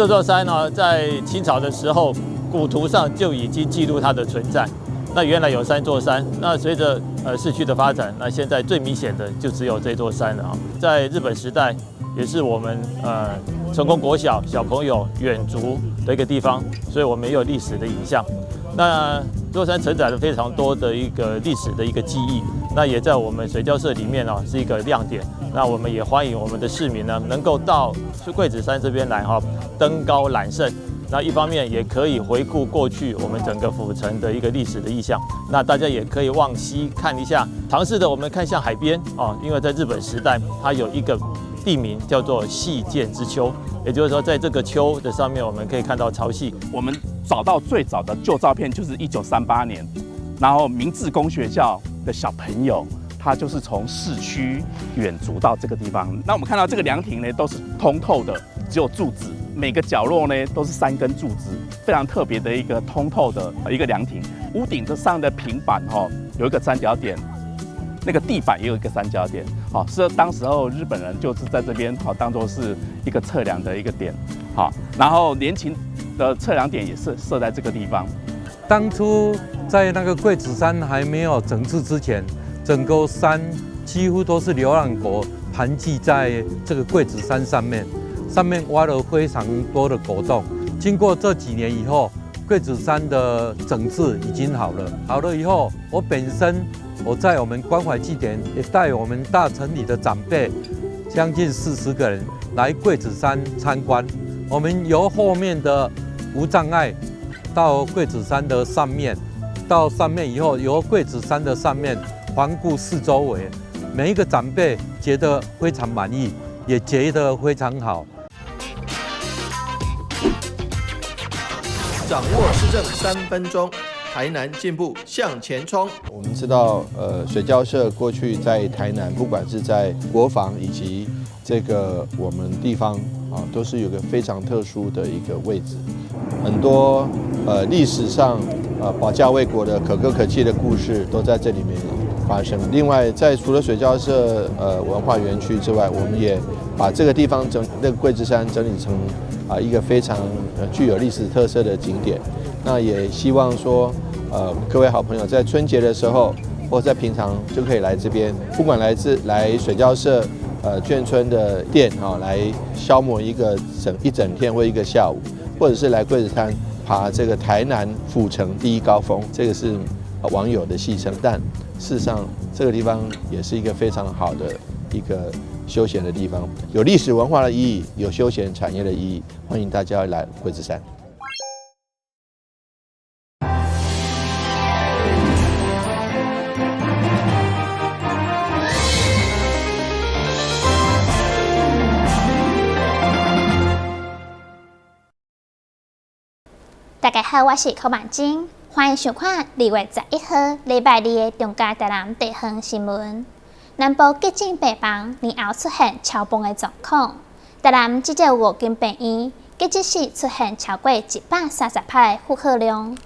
這座山呢，在清朝的時候，古圖上就已經記錄它的存在。那原來有三座山，那隨着市區的發展，那現在最明顯的就只有這座山了啊。在日本時代，也是我們成功國小小朋友遠足的一個地方，所以我們也有歷史的影像。那這座山承載了非常多的一個歷史的一個記憶，那也在我們水交社裡面啊是一個亮點。那我們也歡迎我們的市民呢，能夠到桂子山這邊來哈，登高覽勝。那一方面也可以回顧過去我們整個府城的一個歷史的意象。那大家也可以往西看一下，嘗試的我們看向海邊啊，因為在日本時代，它有一個地名叫做夕見之丘，也就是說，在這個丘的上面，我們可以看到潮汐。我們找到最早的舊照片就是1938年，然後明治公學校的小朋友，他就是從市區遠足到這個地方。那我們看到這個涼亭呢，都是通透的，只有柱子，每個角落呢都是三根柱子，非常特別的一個通透的一個涼亭。屋頂的上的平板哈，有一個三角點，那個地板也有一個三角點，好，是當時候日本人就是在這邊好當做是一個測量的一個點，好，然後聯勤的測量點也是設在這個地方。當初在那個桂子山還沒有整治之前，整個山幾乎都是流浪狗盤踞在這個桂子山上面，上面挖了非常多的狗洞。經過這幾年以後，桂子山的整治已經好了。好了以後，我本身我在我們關懷祭典也帶我們大城裡的長輩，將近40個人來桂子山參觀。我們由後面的無障礙到桂子山的上面，到上面以後，由桂子山的上面環顧四周圍，每一個長輩覺得非常滿意，也覺得非常好。掌握市政3分鐘，台南進步向前衝。我們知道，水交社過去在台南，不管是在國防以及這個我們地方啊，都是有個非常特殊的一個位置。很多歷史上保家衛國的可歌可泣的故事都在這裡面發生。另外，在除了水交社文化園區之外，我們也把這個地方整那個桂子山整理成啊一個非常具有歷史特色的景點。那也希望說，各位好朋友在春節的時候，或在平常就可以來這邊，不管來自來水交社眷村的店哈，來消磨一個整一整天或一個下午，或者是來桂子山爬這個台南府城第一高峰，這個是網友的戲稱，但事實上這個地方也是一個非常好的一個休閒的地方，有歷史文化的意義，有休閒產業的意義，歡迎大家來桂子山。大家好，我是柯曼晶，歡迎收看2月11號禮拜二的中嘉台南地方新聞。南部急診病房年後出現超爆的狀況，台南至少有五間病院急診室出現超過130%的負荷量，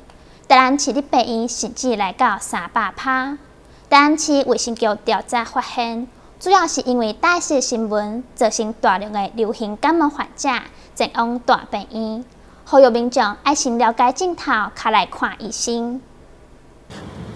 台南市立病院甚至來到300%。台南市衛生局調查發現，主要是因為大 S 新聞造成大量的流行感冒患者前往大病院。呼籲民眾愛先了解症頭，較來看醫生。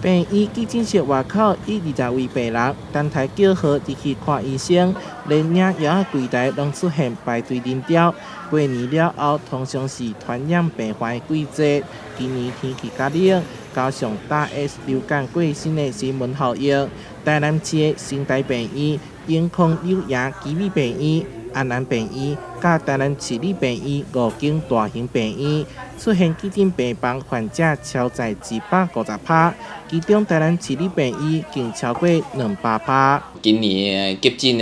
病院急診室外口有20位病人等待叫號入去看醫生，連領藥仔櫃台攏出現排隊人潮。過年了後，通常是傳染病患的季節。今年天氣較冷，加上大 S 流感過身的新聞效應，台南市的成大病院、永康柳營基米病院、安南病院、佮台南市立病院五間大型病院出現急診病房患者超載150%，其中台南市立病院更超過200%。今年的急診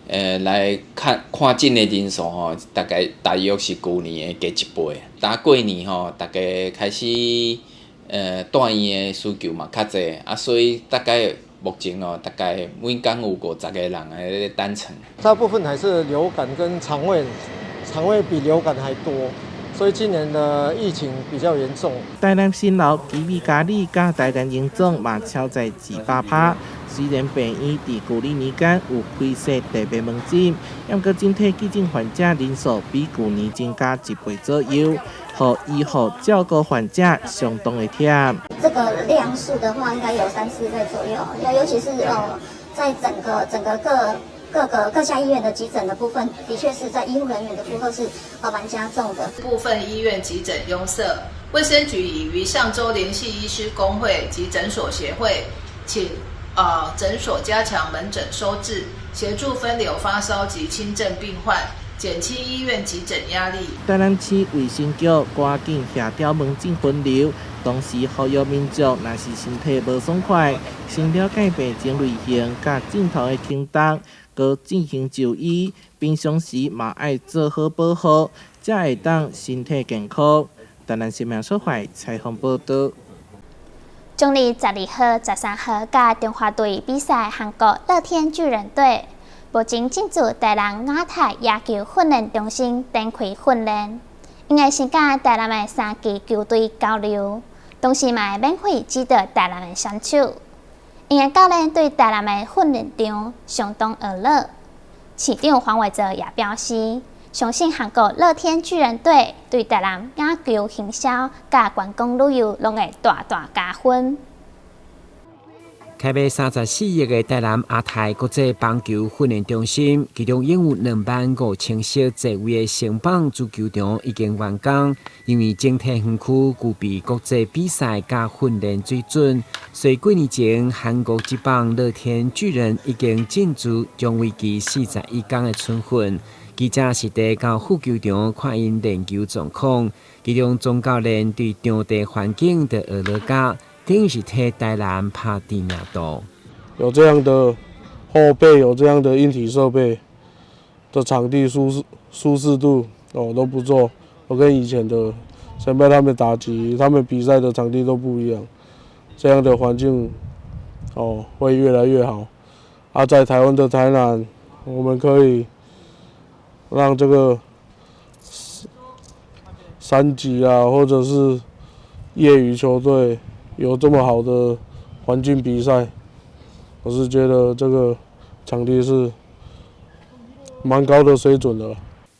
的來看看診的人數吼，大概大約是舊年的加一倍。呾過年吼，大家開始住院的需求嘛較濟，啊，所以大概目前哦，大概每工有50個人佇咧等床。大部分還是流感跟腸胃，腸胃比流感還多。所以今年的疫情比較嚴重。台南新樓、奇美嘉里佮台南榮總嘛超載200%。雖然病院佇舊年年間有開設特別門診，毋過整體急診患者人數比舊年增加一倍左右，予醫護照顧患者相當的忝。這個量數的話，應該有三四倍左右。尤其是在整個各個各家醫院的急診的部分，的確是在醫護人員的負荷是蠻加重的。部分醫院急診擁塞，衛生局已於上週聯繫醫師公會及診所協會，請診所加強門診收治，協助分流發燒及輕症病患，減輕醫院急診壓力。台南市衛生局趕緊協調門診分流，同時呼籲民眾若是身體無爽快，先了解病情類型佮症頭的程度，閣進行就醫。平常時嘛愛做好保護，才會當身體健康。台南新聞所採訪報導。將佇12號、13號佮中華隊比賽，韓國樂天巨人隊目前進駐台南亞太野球訓練中心展開訓練，𪜶會先佮台南的三支球隊交流，同時嘛會免費指導台南的選手。𪜶的教練對台南的訓練場相當呵咾。市長黃偉哲也表示，相信韓國樂天巨人隊對台南野球行銷佮觀光旅遊攏會大大加分。開賣34億的台南亞太國際棒球訓練中心，其中擁有25,000席座位的成棒足球場已經完工。因為整體園區具備國際比賽佮訓練水準，所以幾年前韓國職棒樂天巨人已經進駐，將為期41工的春訓。記者實地到副球場看𪜶練球狀況，其中總教練對場地環境就呵咾甲，等於是替台南拍知名度。有這樣的後備，有這樣的硬體設備的場地舒適度哦都不錯，我跟以前的前輩他們打擊、他們比賽的場地都不一樣。這樣的環境哦會越來越好。啊，在台灣的台南，我們可以讓這個三級啊，或者是業餘球隊有這麼好的環境比賽，我是覺得這個場地是蠻高的水準的。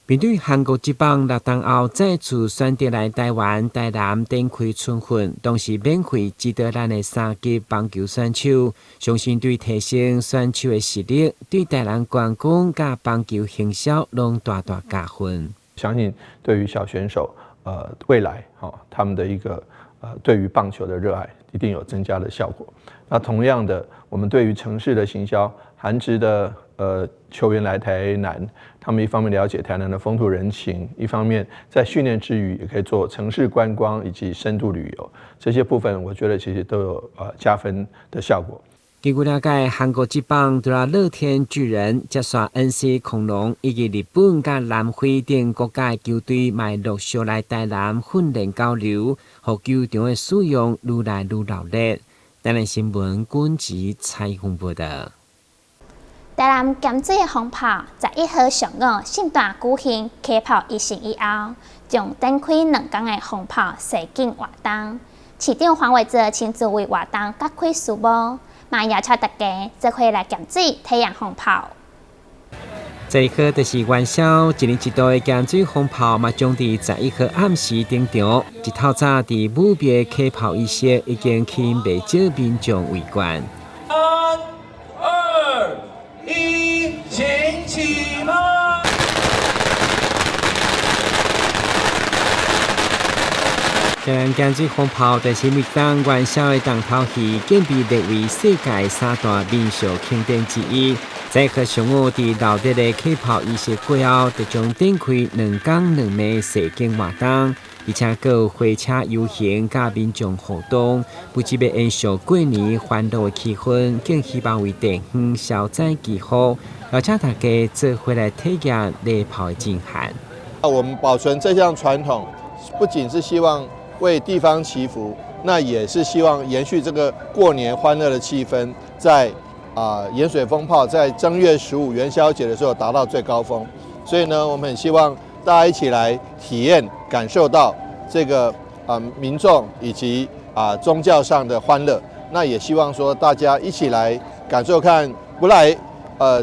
面對韓國職棒立冬後再次選擇來台灣台南展開春訓，同時免費指導咱的三級棒球選手，相信對提升選手的實力，對台南觀光佮棒球行銷攏大大加分。相信對於小選手，未來哈他們的一個對於棒球的熱愛，一定有增加的效果。那同樣的，我們對於城市的行銷，韓職的球員來台南，他們一方面了解台南的風土人情，一方面在訓練之餘，也可以做城市觀光以及深度旅遊這些部分，我覺得其實都有加分的效果。根據了解，韓國職棒除了樂天巨人、接續 NC 恐龍以及日本佮南非等國家的球隊，嘛陸續來台南訓練交流，予球場的使用愈來愈熱鬧。台南新聞軍籍採訪報道。台南鹹水風炮11號上午聖誕舉行開炮儀式以後，將展開2工的風炮示景活動。市長黃偉哲親自為活動揭開序幕，嘛邀請大家做伙來鹹水體驗風炮。 12號就是元宵，一年一度的鹹水風炮嘛，將佇11號暗時登場。一透早佇武廟開炮儀式已經吸引袂少民眾圍觀。三、二、一，請起炮！台南鹹水風炮就是每當元宵的重頭戲，更被列為世界三大民俗慶典之一。11號上午，佇鬧熱的開炮儀式過後，就將展開2工2暝示景活動，而且閣有火車遊行佮民眾互動，不只欲延續過年歡樂的氣氛，更希望為地方消災祈福，邀請大家做伙來體驗禮炮的震撼。我們保存這項傳統，不僅是希望為地方祈福，那也是希望延續這個過年歡樂的氣氛，在鹽水蜂炮在正月15元宵節的時候達到最高峰。所以呢，我們很希望大家一起來體驗、感受到這個民眾以及宗教上的歡樂。那也希望說大家一起來感受看，不來，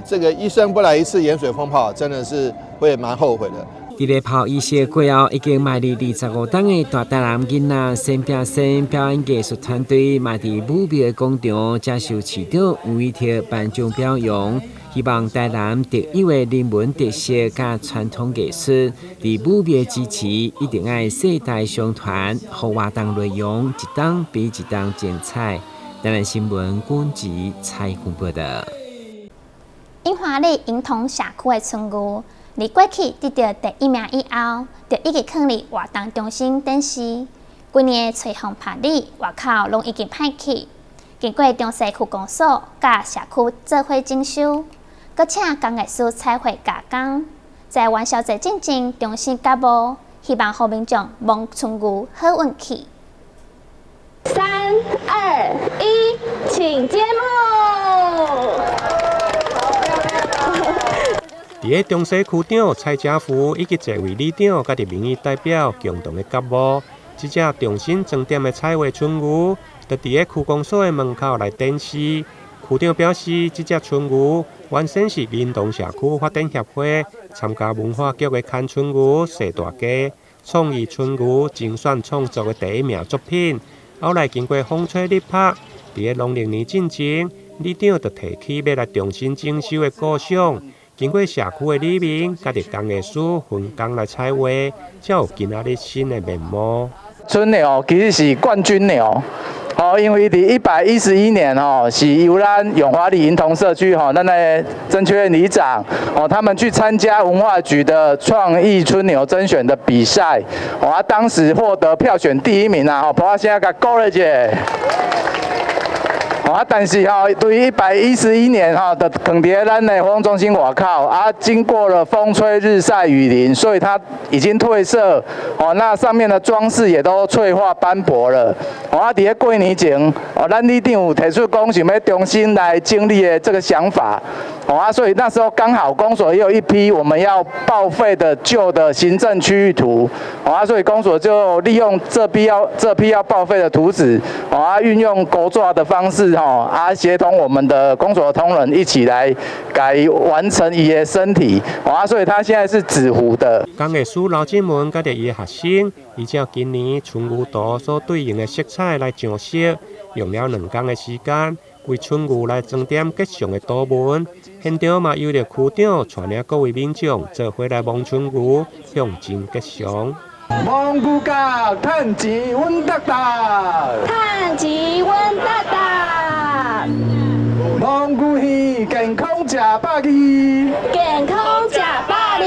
這個一生不來一次鹽水蜂炮，真的是會蠻後悔的。佇咧炮儀式過後，已經邁入25冬的大台南囡仔先拼先表演藝術團隊，嘛佇武廟的廣場接受市長吳怡鐵頒獎表揚，希望台南特有的人文特色佮傳統藝術，佇武廟支持，一定愛世代相傳，予活動內容一冬比一冬精彩。台南新聞軍籍採訪報道。永華里莺童社區的春牛，佇過去得著第一名以後，就一直囥佇活動中心展示。規年的吹風拍理外口攏已經歹去。經過中西區公所佮社區做伙整修，閣請工藝師彩繪加工，在元宵節進前重新揭幕，希望予民眾摸春牛好運氣。三二一，請揭幕。佇咧中西區長蔡家福以及這位里長，佮佇民意代表共同的揭幕，這隻重新裝點的彩畫春牛，就佇咧區公所的門口來展示。區長表示，這隻春牛原先是莺童社區發展協會參加文化局的牽春牛踅大街創意春牛精選創作的第一名作品。後來經過風吹日曬，佇咧農曆年進前，里長就提起欲來重新整修的構想。經過社區的里民，佮佇工藝師分工來彩畫，才有今仔日新的面貌。春牛其實是冠軍牛，哦，因為佇111年哦，是由咱永華里莺童社區吼，咱的曾秋燕里長哦，他們去參加文化局的創意春牛甄選的比賽，哦，啊，當時獲得票選第一名啊，吼，拍聲共鼓勵一下。啊，但是吼，對於111年吼，就囥佇咧咱的活動中心外口，啊，經過了風吹日曬雨淋，所以它已經褪色，哦，那上面的裝飾也都脆化斑駁了。哦，啊，佇咧過年前，哦，咱里長有提出講想欲重新來整理的這個想法，哦啊，所以那時候剛好公所也有一批我們要報廢的舊的行政區域圖，哦啊，所以公所就利用這批要報廢的圖紙，哦啊，運用勾紙的方式，吼啊，協同我們的公所同仁一起來改完成伊的身體，啊，所以他現在是紙糊的。工藝師劉進文佮著伊的學生，依照今年春牛圖所對應的色彩來上色，用了2工的時間，為春牛來裝點吉祥的圖紋。現場嘛，由著區長帶領各位民眾做伙來摸春牛，象徵吉祥。摸牛角，趁錢穩當當，趁錢穩當當。摸牛耳，健康食百二，健康食百二。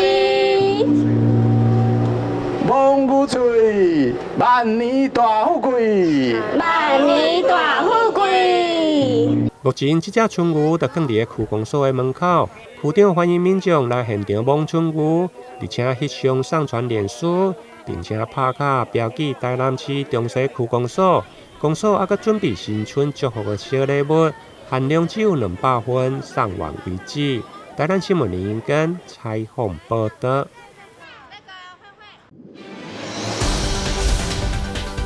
摸牛喙，萬年大富貴，萬年大富貴。目前，這隻春牛就囥佇咧區公所的門口，區長歡迎民眾來現場摸春牛，而且翕相上傳臉書，並且拍卡標記台南市中西區公所。公所猶閣準備新春祝福的小禮物，限量只有200份，送完為止。台南新聞林英根採訪報道。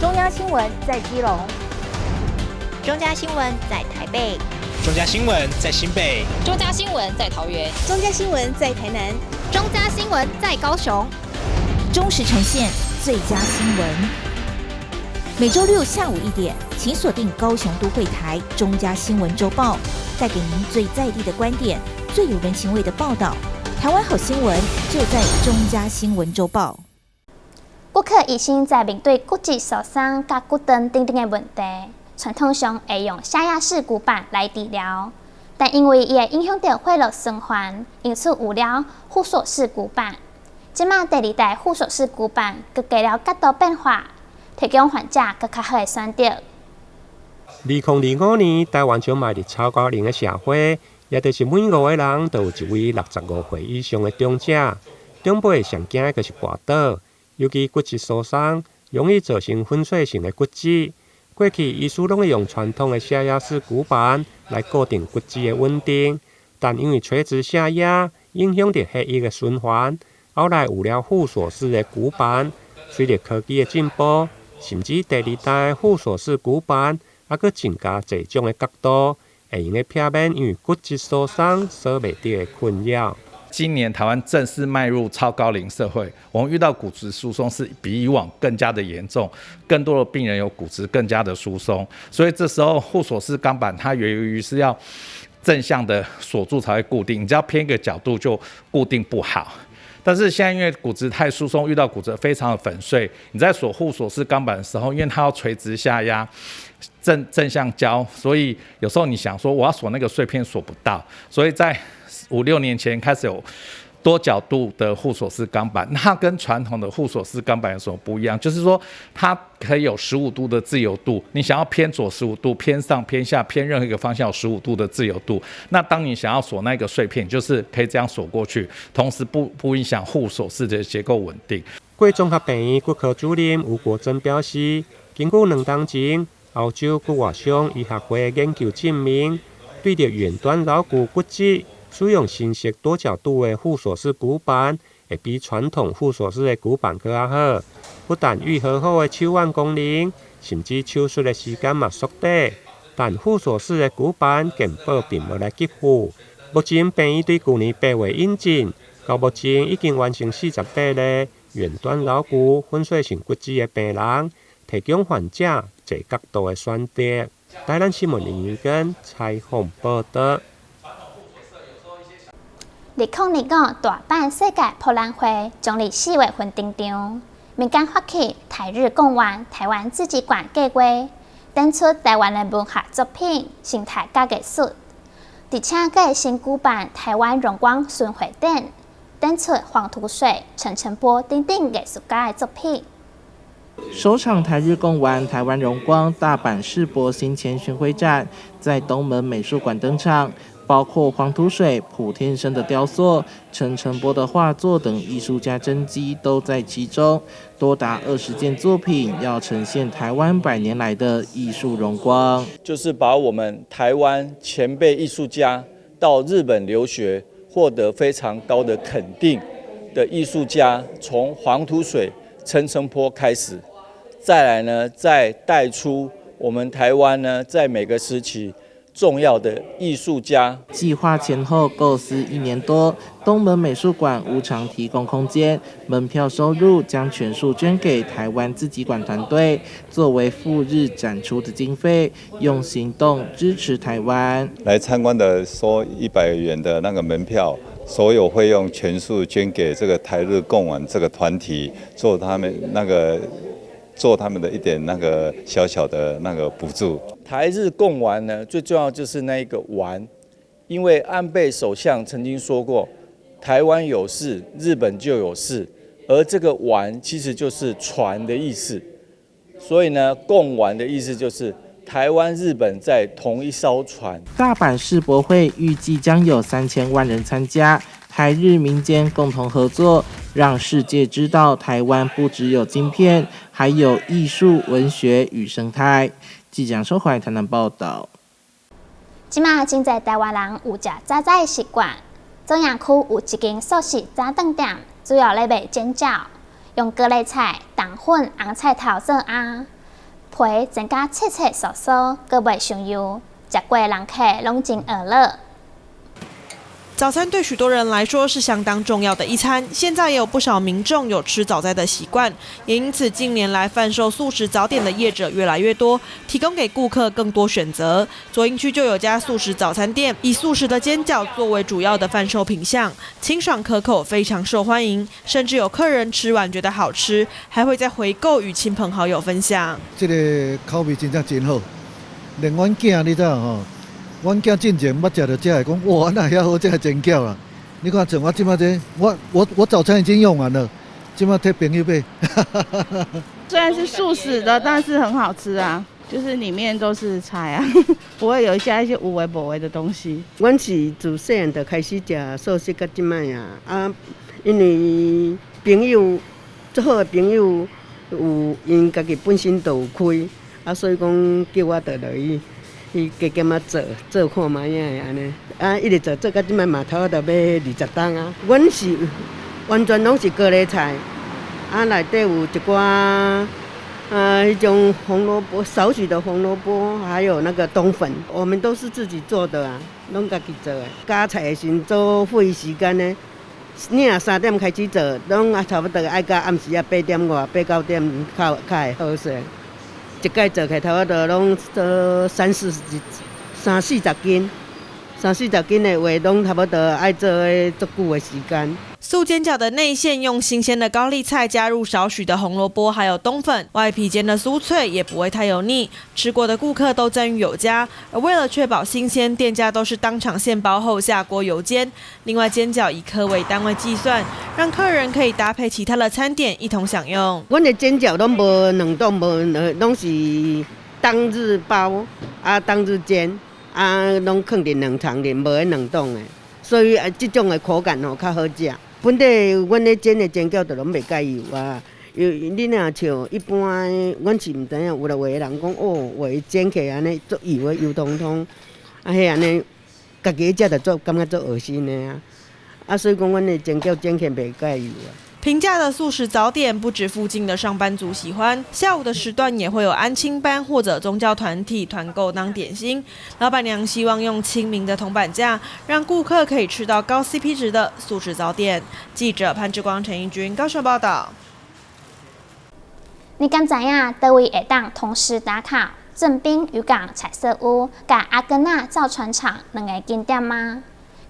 中央新聞在基隆，中嘉新聞在台北，中嘉新聞在新北，中嘉新聞在桃園，中嘉新聞在台南，中嘉新聞在高雄。忠實呈現最佳新聞。每週六下午1點，請鎖定高雄都會台中嘉新聞週報，帶給您最在地的觀點，最有人情味的報道。台灣好新聞就在中嘉新聞週報。骨科醫生在面對骨質疏鬆佮骨斷等等的問題，傳統上會用下壓式骨板來治療，但因為伊會影響著血液循環，因此有了輔鎖式骨板。這馬第二代輔鎖式骨板閣加了角度變化，提供患者閣較好的選擇。2025年，台灣將邁入超高齡的社會，也就是每5個人都有一位65歲以上的長者。長輩上驚的就是跋倒，尤其骨質疏鬆，容易造成粉碎性的骨折。過去醫師攏會用傳統的下壓式骨板來固定骨質的穩定，但因為垂直下壓影響著血液的循環。後來有了互鎖式的骨板，隨著科技的進步，甚至第二代互鎖式骨板，猶閣增加濟種的角度，會用得避免因為骨質疏鬆鎖袂著的困擾。今年台灣正式邁入超高齡社會，我們遇到骨質疏鬆是比以往更加的嚴重，更多的病人有骨質更加的疏鬆，所以這時候互鎖式鋼板它由於是要正向的鎖住才會固定，你只要偏一個角度就固定不好。但是現在因為骨質太疏鬆，遇到骨質非常的粉碎，你在鎖互鎖式鋼板的時候，因為它要垂直下壓，正向膠，所以有時候你想說我要鎖那個碎片鎖不到，所以在五六年前開始有多角度的互鎖式鋼板，那跟傳統的互鎖式鋼板有什麼不一樣？就是說它可以有十五度的自由度，你想要偏左十五度、偏上、偏下、偏任何一個方向有十五度的自由度。那當你想要鎖那個碎片，就是可以這樣鎖過去，同時不影響互鎖式的結構穩定。貴綜合病院骨科主任吳國珍表示，根據2冬前歐洲骨外傷醫學會研究證明，對著遠端橈骨骨折，使用新式多角度的互鎖式骨板，會比傳統互鎖式的骨板閣較好。不但愈合後的手腕功能，甚至手術的時間嘛縮短。但互鎖式的骨板健保並無來給付。目前病院對舊年8月引進，到目前已經完成48例遠端橈骨粉碎性骨折的病人，提供患者濟角度的選擇。台南新聞林玉根採訪報導。2025大阪世界博覽會將佇4月份登場，民間發起台日共玩台灣自己館計劃，展出台灣的文學作品、生態佮藝術，而且閣會新舉辦台灣榮光巡迴展，展出黃土水、陳澄波等等藝術家的作品。首場台日共玩台灣榮光大阪世博行前巡迴展在東門美術館登場。包括黃土水、蒲添生的雕塑、陳澄波的畫作等藝術家真跡都在其中，多達20件作品，要呈現台灣100年來的藝術榮光。就是把我們台灣前輩藝術家到日本留學，獲得非常高的肯定的藝術家，從黃土水、陳澄波開始，再來呢，再帶出我們台灣呢，在每個時期重要的藝術家。計劃前後構思一年多，東門美術館無償提供空間，門票收入將全數捐給台灣自己館團隊，作為赴日展出的經費，用行動支持台灣。來參觀的收100元的那個門票，所有費用全數捐給這個台日共玩這個團體，做他們的一點那個小小的那個補助。台日共玩呢，最重要就是那一個玩，因為安倍首相曾經說過，台灣有事，日本就有事，而這個玩其實就是船的意思，所以呢，共玩的意思就是台灣、日本在同一艘船。大阪世博會預計將有3000萬人參加，台日民間共同合作，讓世界知道台灣不只有晶片，還有藝術、文學與生態。記者收懷台南報道。這馬真濟台灣人有食早餐的習慣。左營區有一間素食早頓店，主要咧賣煎餃，用高麗菜、腸粉、紅菜頭做餡，皮煎甲脆脆酥酥，閣袂傷油，食過的人客攏真呵咾。早餐對許多人來說是相當重要的一餐，現在也有不少民眾有吃早餐的習慣，也因此近年來販售素食早點的業者越來越多，提供給顧客更多選擇。左營區就有家素食早餐店，以素食的煎餃作為主要的販售品項，清爽可口，非常受歡迎，甚至有客人吃完覺得好吃，還會再回購與親朋好友分享。這個口味真正真好，連阮囝你知影吼？阮囝進前捌食著這个，講哇，哪遐好食煎餃啦！你看像我這馬這，我早餐已經用完了，這馬替朋友買。雖然是素食的，但是很好吃啊，就是裡面都是菜啊，不會有加一些有的無的的東西。阮是自細漢就開始食素食到這擺啊，啊，因為朋友足好的朋友有𪜶家己本身就有開，啊，所以講叫我就落去。伊加減仔做做看覓仔按呢，啊，一直做做到這擺嘛，差不多欲20冬啊。阮是完全攏是高麗菜，啊，內底有一寡啊，彼種紅蘿蔔，少許的紅蘿蔔，還有那個冬粉，我們都是自己做的啊，攏家己做的。加菜的時陣做費時間呢，你若3點開始做，攏啊差不多愛到暗時啊8點外，8、9點較較會好勢。一擺做起來差不多攏做三四十、三四十斤，三四十斤的話，攏差不多愛做足久的時間。素煎餃的內餡用新鮮的高麗菜加入少許的紅蘿蔔，還有冬粉，外皮煎的酥脆，也不會太油膩。吃過的顧客都讚譽有加。而為了確保新鮮，店家都是當場現包後下鍋油煎。另外，煎餃以顆為單位計算，讓客人可以搭配其他的餐點一同享用。阮的煎餃攏無冷凍，無攏是當日包啊，當日煎啊，攏囥佇冷藏裡，無咧冷凍的，所以啊，這種的口感吼較好食。本底阮咧煎的煎餃就攏袂蓋油啊，油你若像一般，阮是毋知影，有的人講哦，有的煎起來按呢足油的油通通，啊彼按呢，家己食就足感覺足噁心的啊，啊所以講阮的煎餃煎起來袂蓋油啊。平價的素食早點不止附近的上班族喜歡，下午的時段也會有安親班或者宗教團體團購當點心。老闆娘希望用親民的銅板價，讓顧客可以吃到高 CP 值的素食早點。記者潘志光、陳義軍高雄報道。你敢知影佗位會當同時打卡正濱漁港彩色屋佮阿根納造船廠兩个景點嗎？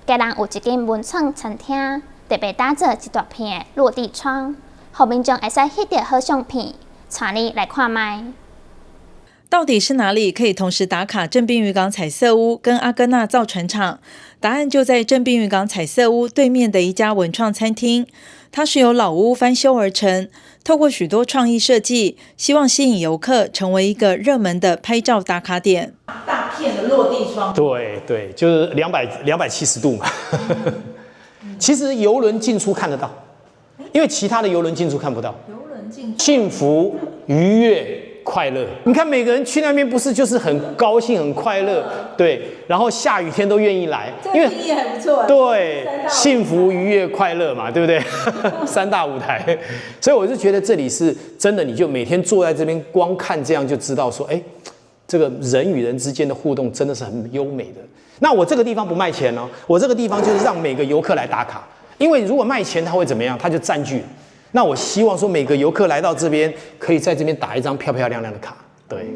基隆有一間文創餐廳，特別打造一大片的落地窗，予民眾會使翕著好相片，帶你來看覓。到底是哪裡可以同時打卡正濱漁港彩色屋跟阿根納造船廠？答案就在正濱漁港彩色屋對面的一家文創餐廳。它是由老屋翻修而成，透過許多創意設計，希望吸引遊客成為一個熱門的拍照打卡點。大片的落地窗。對對，就是270度嘛。其實遊輪進出看得到，因為其他的遊輪進出看不到。遊輪進出。幸福、愉悅、快樂，你看每個人去那邊不是就是很高興、很快樂，對，然後下雨天都願意來，因為這個定義還不錯。對，幸福、愉悅、快樂嘛，對不對？三大舞台，所以我就覺得這裡是真的，你就每天坐在這邊光看這樣就知道說，哎，這個人與人之間的互動真的是很優美的。那我這個地方不賣錢哦，我這個地方就是讓每個遊客來打卡，因為如果賣錢他會怎麼樣？他就佔據。那我希望說每個遊客來到這邊，可以在這邊打一張漂漂亮亮的卡，對，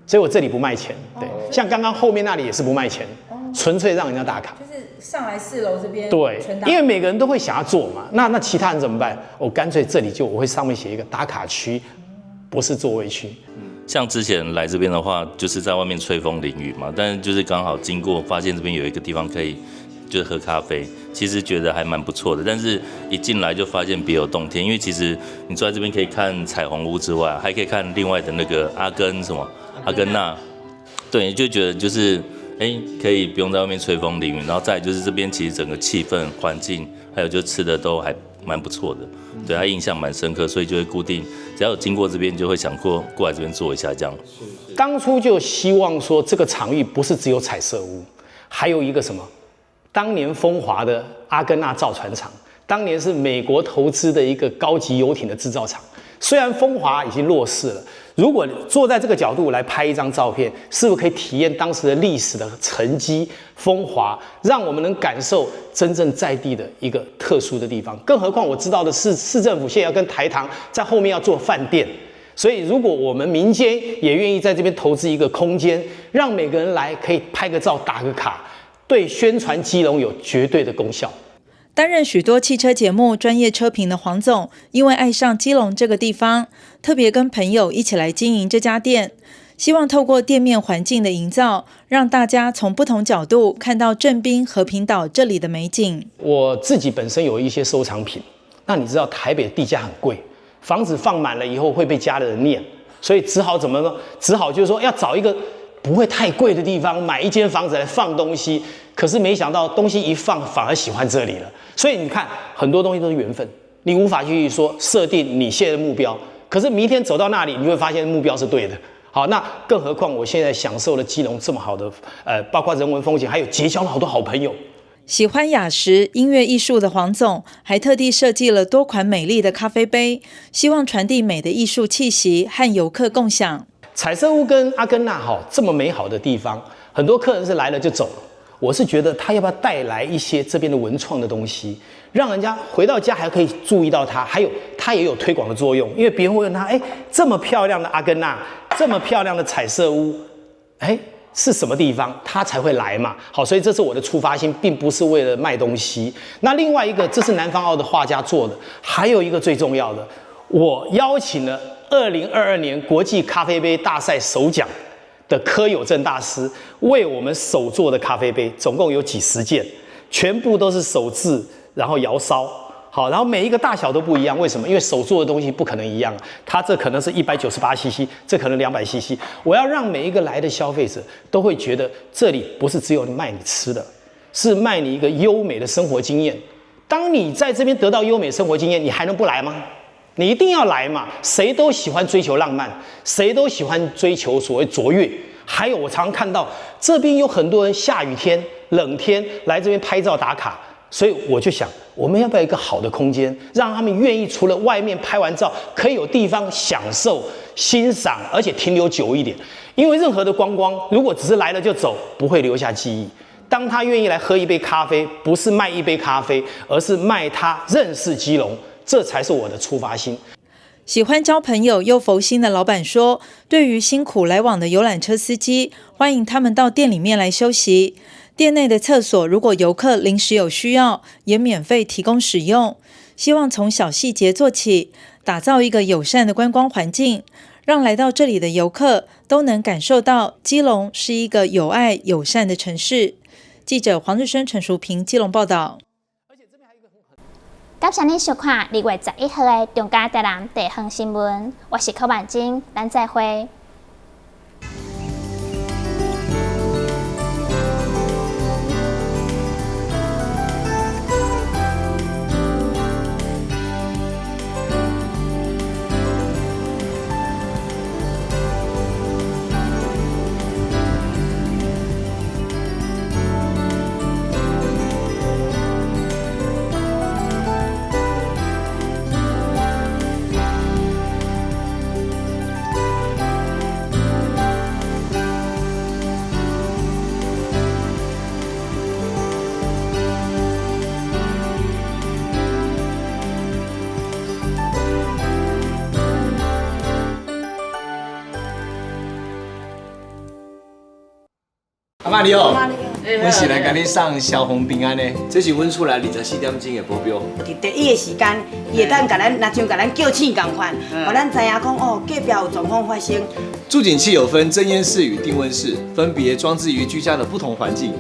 所以我這裡不賣錢，對，像剛剛後面那裡也是不賣錢，純粹讓人家打卡。就是上來4樓這邊。對，因為每個人都會想要坐嘛，那其他人怎麼辦？我乾脆這裡就我會上面寫一個打卡區，不是座位區。像之前來這邊的話，就是在外面吹風淋雨嘛，但是就是剛好經過，發現這邊有一個地方可以。就是喝咖啡，其實覺得還蠻不錯的。但是一進來就發現別有洞天，因為其實你坐在這邊可以看彩虹屋之外，還可以看另外的那個阿根什麼阿根納，對，就覺得就是哎，可以不用在外面吹風淋雨，然後再來就是這邊其實整個氣氛環境，還有就吃的都還蠻不錯的，對他印象蠻深刻，所以就會固定只要有經過這邊就會想過來這邊坐一下這樣。當初就希望說這個場域不是只有彩色屋，還有一個什麼？當年風華的阿根納造船廠，當年是美國投資的一個高級遊艇的製造廠。雖然風華已經落勢了，如果坐在這個角度來拍一張照片，是不是可以體驗當時的歷史的沉積風華，讓我們能感受真正在地的一個特殊的地方？更何況我知道的是，市政府現在要跟台糖在後面要做飯店，所以如果我們民間也願意在這邊投資一個空間，讓每個人來可以拍個照、打個卡。對宣傳基隆有絕對的功效。擔任許多汽車節目專業車評的黃總，因為愛上基隆這個地方，特別跟朋友一起來經營這家店，希望透過店面環境的營造，讓大家從不同角度看到正濱和平島這裡的美景。我自己本身有一些收藏品，那你知道台北地價很貴，房子放滿了以後會被家裡人念，所以只好怎麼呢？只好就是說要找一個不會太貴的地方買一間房子來放東西，可是沒想到東西一放反而喜歡這裡了。所以你看，很多東西都是緣分，你無法去說設定你現在的目標，可是明天走到那裡，你會發現目標是對的。好，那更何況我現在享受了基隆這麼好的，包括人文風景，還有結交了好多好朋友。喜歡雅食音樂藝術的黃總，還特地設計了多款美麗的咖啡杯，希望傳遞美的藝術氣息和遊客共享。彩色屋跟阿根納哈這麼美好的地方，很多客人是來了就走了。我是覺得他要不要帶來一些這邊的文創的東西，讓人家回到家還可以注意到它，還有它也有推廣的作用，因為別人會問他，哎，這麼漂亮的阿根納，這麼漂亮的彩色屋，哎。是什麼地方，他才會來嘛？好，所以這是我的出發心，並不是為了賣東西。那另外一個，這是南方澳的畫家做的，還有一個最重要的，我邀請了2022年國際咖啡杯大賽首獎的柯有正大師為我們手做的咖啡杯，總共有幾十件，全部都是手製，然後窯燒。好，然後每一個大小都不一樣，為什麼？因為手做的東西不可能一樣，它這可能是198 cc，這可能200 cc。我要讓每一個來的消費者都會覺得，這裡不是只有賣你吃的，是賣你一個優美的生活經驗。當你在這邊得到優美生活經驗，你還能不來嗎？你一定要來嘛！誰都喜歡追求浪漫，誰都喜歡追求所謂卓越。還有，我常常看到這邊有很多人下雨天、冷天來這邊拍照打卡。所以我就想，我們要不要一個好的空間，讓他們願意除了外面拍完照，可以有地方享受、欣賞，而且停留久一點。因為任何的觀光，如果只是來了就走，不會留下記憶。當他願意來喝一杯咖啡，不是賣一杯咖啡，而是賣他認識基隆，這才是我的出發心。喜歡交朋友又佛心的老闆說，對於辛苦來往的遊覽車司機，歡迎他們到店裡面來休息。店內的廁所，如果遊客臨時有需要，也免費提供使用。希望從小細節做起，打造一個友善的觀光環境，讓來到這裡的遊客都能感受到基隆是一個友愛友善的城市。記者黃日升、陳淑萍基隆報道。感謝您收看2月11號的中嘉台南地方新聞，我是柯婉晶，咱再會。阿媽你好，阮是來共你送消防平安的，這是阮厝內24點鐘的保鏢。佇第一个時間，伊會當共咱，若像共咱叫醒仝款，予咱知影講哦，隔壁有狀況發生。住警器有分偵煙室與定溫室，分別裝置於居家的不同環境。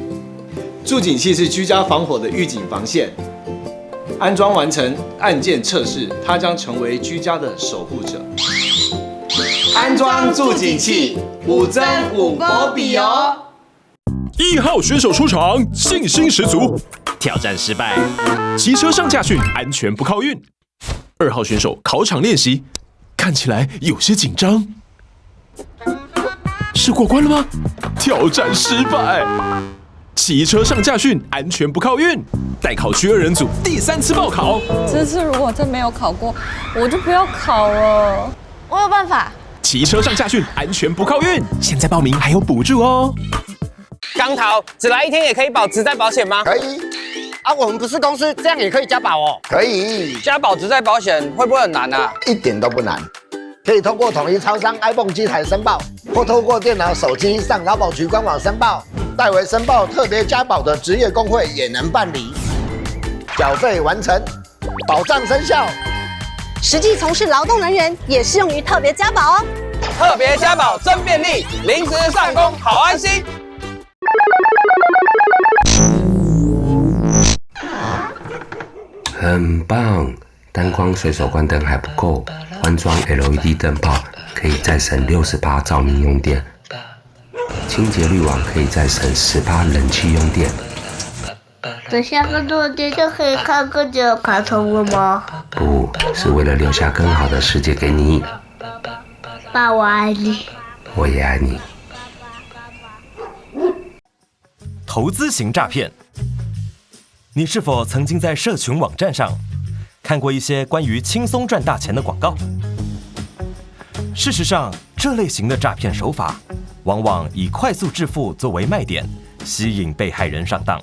住警器是居家防火的預警防線，安裝完成按鍵測試，它將成為居家的守護者。安裝住警器，五針五保庇哦。 1號選手出場，信心十足，挑戰失敗，騎車上駕訓，安全不靠運。2號選手考場練習，看起來有些緊張，是過關了嗎？挑戰失敗，騎車上駕訓，安全不靠運。待考區2人組第3次報考，這次如果真沒有考過，我就不要考了。我有辦法。騎車上駕訓，安全不靠運。現在報名還有補助哦。鋼頭只來一天也可以保職災保險嗎？可以。啊，我們不是公司，這樣也可以加保哦。可以。加保職災保險會不會很難啊？一點都不難，可以通過統一超商 iPhone 機台申報，或透過電腦、手機上勞保局官網申報。代為申報特別加保的職業工會也能辦理。繳費完成，保障生效。實際從事勞動人員也適用於特別加保哦。特別加保真便利，臨時上工好安心。很棒，單光隨手關燈還不夠，換裝 LED 燈泡可以再省60%照明用電，清潔濾網可以再省10%冷氣用電。等下個落地就可以看更久卡通了嗎？不是為了留下更好的世界給你。爸，我愛你。我也愛你。投資型詐騙，你是否曾經在社群網站上看過一些關於輕鬆賺大錢的廣告？事實上，這類型的詐騙手法往往以快速致富作為賣點，吸引被害人上當。